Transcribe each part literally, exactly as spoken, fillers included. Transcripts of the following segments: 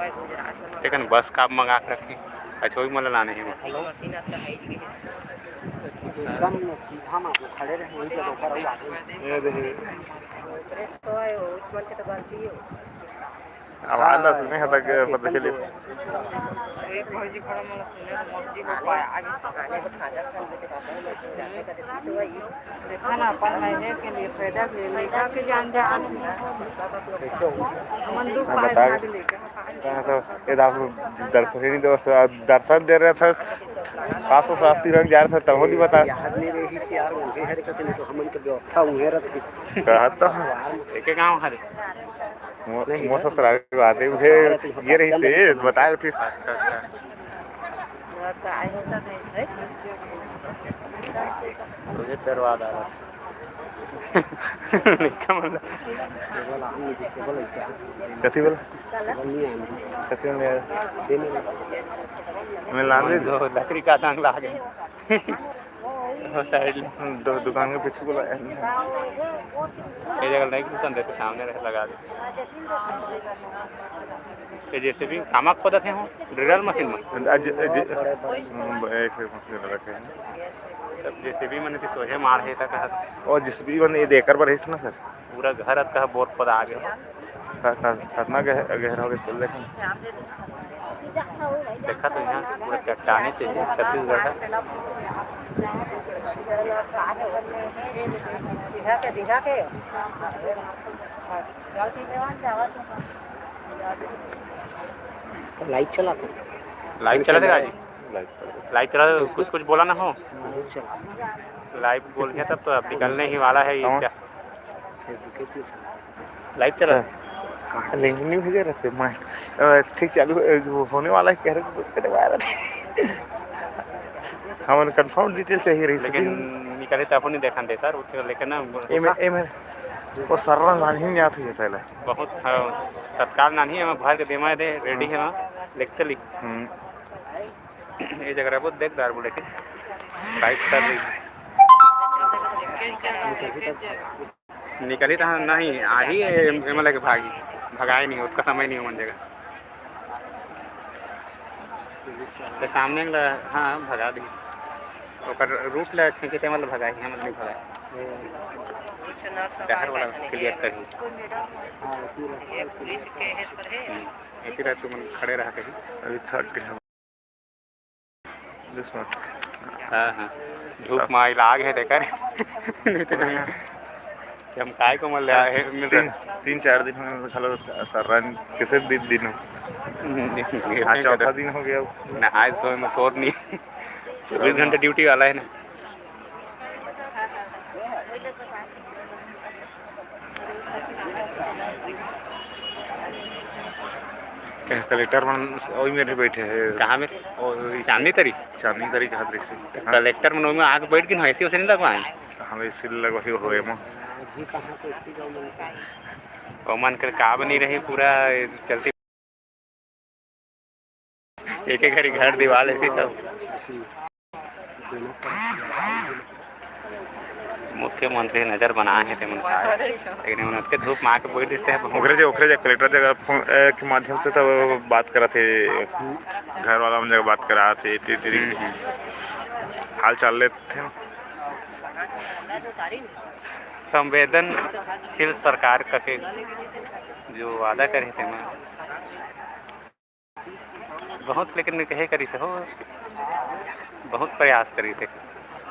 तेकन बस का मंगा के रखे। अच्छा, वही मोला लाने हे। हेलो। एकदम सीधा मा जो खड़े रहे, वही पे रोका रहू आगे। ये देखिए। आवाज ला सुने हे तक पता चले। देखा ना, अपन महीने के लिए पैदा के लिए लेखा के जान जा। कैसे हो? मन दुख मैं पाए बता भाग लेके। कहा तो ये दास दर्शन ही नहीं दे, बस दर्शन दे रहे थे। पाँच सौ सात तिरंग जा रहे थे, तब नहीं बता। याद नहीं रही से यार, उहे हरकत नहीं तो हमन के व्यवस्था उहे रहती। कहा तो। ससुराल में। एक गांव हरे। मो-, नहीं, मोर ससुराल के बात है, ससुराल उहे रहती, ये रही पता से, नहीं। बताए रहे थे। अच्छा, अच्छा। तुझे डरवा डाला। नहीं का मतलब? कथी बोला? कथी में? मैं लाने दो लकड़ी का टांग ला गए। वो साइड ले। दो दुकान के पीछे बोला। ये जगह नहीं घुसन देते, सामने रहे लगा दे। ये जेसीबी कामा खोदत हे हो, ड्रिल मशीन में। अ, ज-, ज-, एक मशीन रखे हैं। सब जेसीबी मने तो सोझे मार हे तक। ओ जेसीबी मने ये देकर बर है ना सर। पूरा घर अतका बोर खोदा आ गया। क-, क-, कतना गह-, गहरा हो गया चल देखे। देखा तो यहाँ पूरा चट्टाने चाहिए छत्तीसगढ़ का। तो लाइट चला था सर। लाइट चला था आज? लाइट चला था। लाइट चला था, कुछ, कुछ बोला ना हो। लाइट चला। लाइट बोल गया तब तो अब निकलने ही वाला है ये। हाँ। क्या? Facebook, Facebook चला। लाइव चला। हाँ। लिंक नहीं भेजे रहते, मैं, अ, ठीक चालू, अ, वो होने वाला है, कह रहे थे, कुछ करने वाला था। हमन confirm detail चाहिए रही लेकिन सर। निकले तो अपन ही देखन दे सर, उठे लेकिन ना, एमे, एमे, वो सर्रा नानी नहीं आती है पहले। बहुत, हाँ, तत्काल नानी है, मैं भर के देमा दे, ready है ना, लिखते लिख। हम्म। ये जगह रहबो, देख दार बोले के, लाइट कर रही है। निकली तो नहीं, आही ए-, एमएलए के भागी, भगाए नहीं, उसका समय नहीं हो मन जगह। तो सामने वाला, हाँ, भगा दी। ओकर रूट ले खींचे ते मतलब भगाई, हम नहीं भगाई। डहर वाला क्लियर करी। हम्म, एक ही रात तुमन खड़े रहा कहीं। अभी थक गए। हाँ, हाँ। धूप मा इलाज है तेकर। नहीं तो नहीं। चमकाए को मल आए, मिल तीन, रहा। तीन चार दिन हो गए, साला स-, सर्रा कैसे दिन, दिन हो। हम्म, आज चौथा दिन हो गया। नहाए सोए में सोत नहीं। चौबीस घंटे ड्यूटी वाला है ना। कलेक्टर मन ओही मेर बैठे हे। कहाँ मेर? ओ, चांदनी तरी? चांदनी तरी कहाँ तरी से? तो कलेक्टर मन ओही में आके बैठ के ना, एसी वैसी नहीं लगवाए? कहाँ एसी लगवाए हो एमा? ओमन कर काम नहीं रही पूरा चलती। एक एक घरी घर दीवाल ऐसी सब। मुख्यमंत्री नजर बनाए हे तेमन का, लेकिन उन अतके धूप मार के बैठ देते हैं। ओकरे जे, ओकरे जे कलेक्टर जगह फोन, ए, के माध्यम से तब बात करत हे, घर वाला मन जगह बात करत हे, ती-, ती-, हम्म, हम्म। हाल चाल लेते हैं। संवेदनशील सरकार कके जो वादा करे हे तेमन, बहुत, लेकिन कहे करिस हो, बहुत प्रयास करिस हे,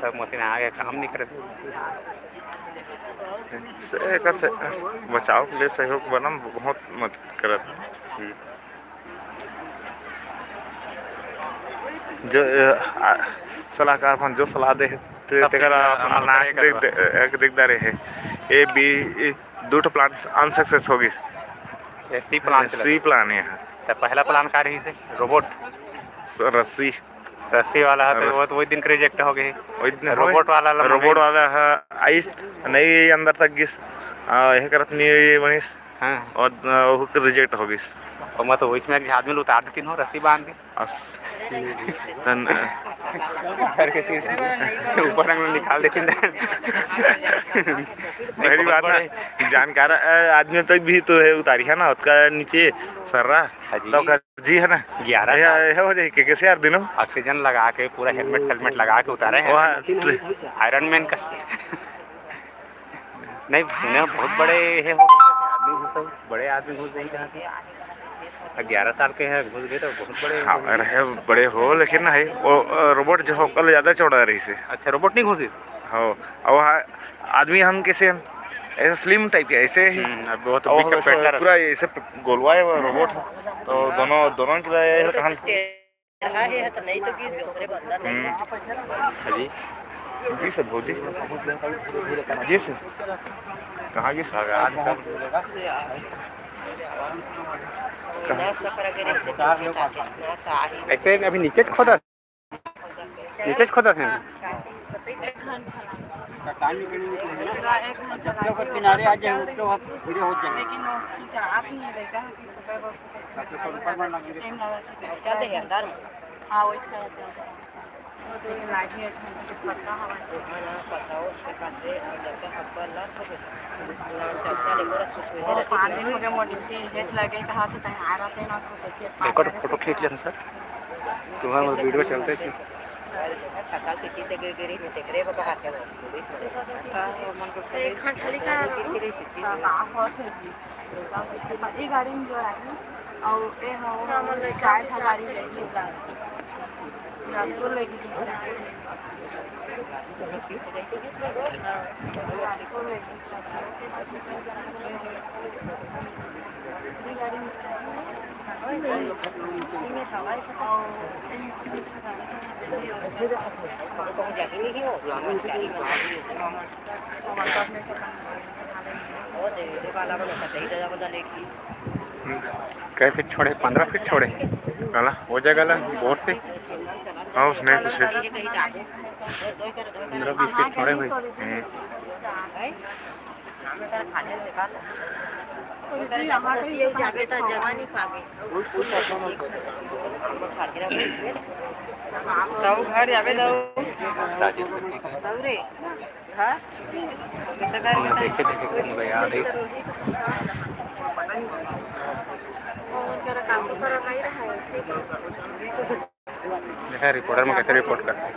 सब मशीन आगे काम नहीं करे। से एकर से बचाव के लिए सहयोग बनम बहुत मदद करत। हम्म। जो, अ, आ, सलाहकार अपन जो सलाह दे हे, ते-, सब तेकर चीज अपन अमल नाक करे देख, के दे-, एक देख डारे हे। ए बी, ए दू ठो प्लांट अनसक्सेस हो गइस। ए सी प्लांट ए, चलत सी हे। प्लांट हे। त पहला प्लान का रहिस हे? रोबोट। स-, रस्सी। रस्सी वाला ह, त रस- वो तो वही दिन के रिजेक्ट हो गए। वही दिन रोबोट होए। वाला ला रोबोट मंगाई। वाला ह आइस, नहीं अंदर तक गिस, आ, यह करत नहीं बनिस। हाँ। और, आ, वो रिजेक्ट हो गइस। ओमा तो वही में एक आदमी ल उतार देतिन हो, रस्सी बांध के। अस-, तन, करके तीर ऊपर अंगुल निकाल देते हैं। पहली बार ना, जानकार, अ, आदमी तक भी तो है उतारी है ना, उसका नीचे सर्रा। हाँ जी। तो कर जी है ना। ग्यारह ये, साल। ये हो जाए कि कैसे यार दिनों? ऑक्सीजन लगा के, पूरा हेलमेट, हेलमेट लगा के उतारे हैं। वहाँ आयरन मैन का। नहीं, सुने बहुत बड़े हे हो गए, आदमी घुस, बड़े आदमी घुस गए कहाँ के। ग्यारह साल के हैं, घुस गए तो बहुत बड़े हाँ, हो गए। अरे, बड़े हो, लेकिन ना है, वो, अ, रोबोट जो हो, कल ज़्यादा चौड़ा रही से। अच्छा, रोबोट नहीं घुसी? हो, और वहाँ आदमी हम कैसे हैं? ऐसे स्लिम टाइप के, ऐसे ही। हम्म, अब वो तो और बीच में वैसे पेटला पूरा रहता। ऐसे गोलवा है, वो रोबोट है। तो दोनों, दोनों की ऐसे कहानी। हाँ, ये है तो नहीं तो गिस गए, ओकरे को अंदर नहीं हम्म। हाँ जी। जी सर, भौजी। जी सर। कहाँ गिस? भगवान सब। कहाँ? ना सफर अगर ऐसे पूछे था, ना सा आही। ऐसे अभी नीचे से खोदा, नीचे से खोदा था। चट्टान में कहीं निकले हैं ना, जब तक किनारे आ जाए, उसके बाद पूरे हो जाएंगे। लेकिन वो खिंचात नहीं रहता है, तो ऊपर में लगी रहती है। टाइम लगा के चल दे अंदर। हाँ, वही चला चलता है। लेकिन लाठी है, पत्ता हवा। वो पाँच दिन हो गए, मोटी सी इंजेक्शन लगे, कहा तो कहीं आ रहा थे ना, तो देखिए, एक और फोटो खींच लेते हैं सर, तुम्हारा वीडियो चलते हैं। फसल के चीज गिरी में तेकरे को कहा थे वो पुलिस में। तो मन को एक खंड खाली का, हाँ, बहुत है जी। ये गाड़ी में जो आई है, और ये हम लोग चार ठा गाड़ी लेके बिलासपुर लेके बिलासपुर लेके कै फीट छोड़े? पंद्रह फीट छोड़े। काला हो जाएगा ला, बोर से। हाँ, उसने कुछ पंद्रह बीस फीट छोड़े भाई। हम्म। तऊ घर जाबे तऊ। तऊ रे। हाँ? देखे, देखे, पूरा याद है। देखा, रिपोर्टर में कैसे रिपोर्ट करते हैं।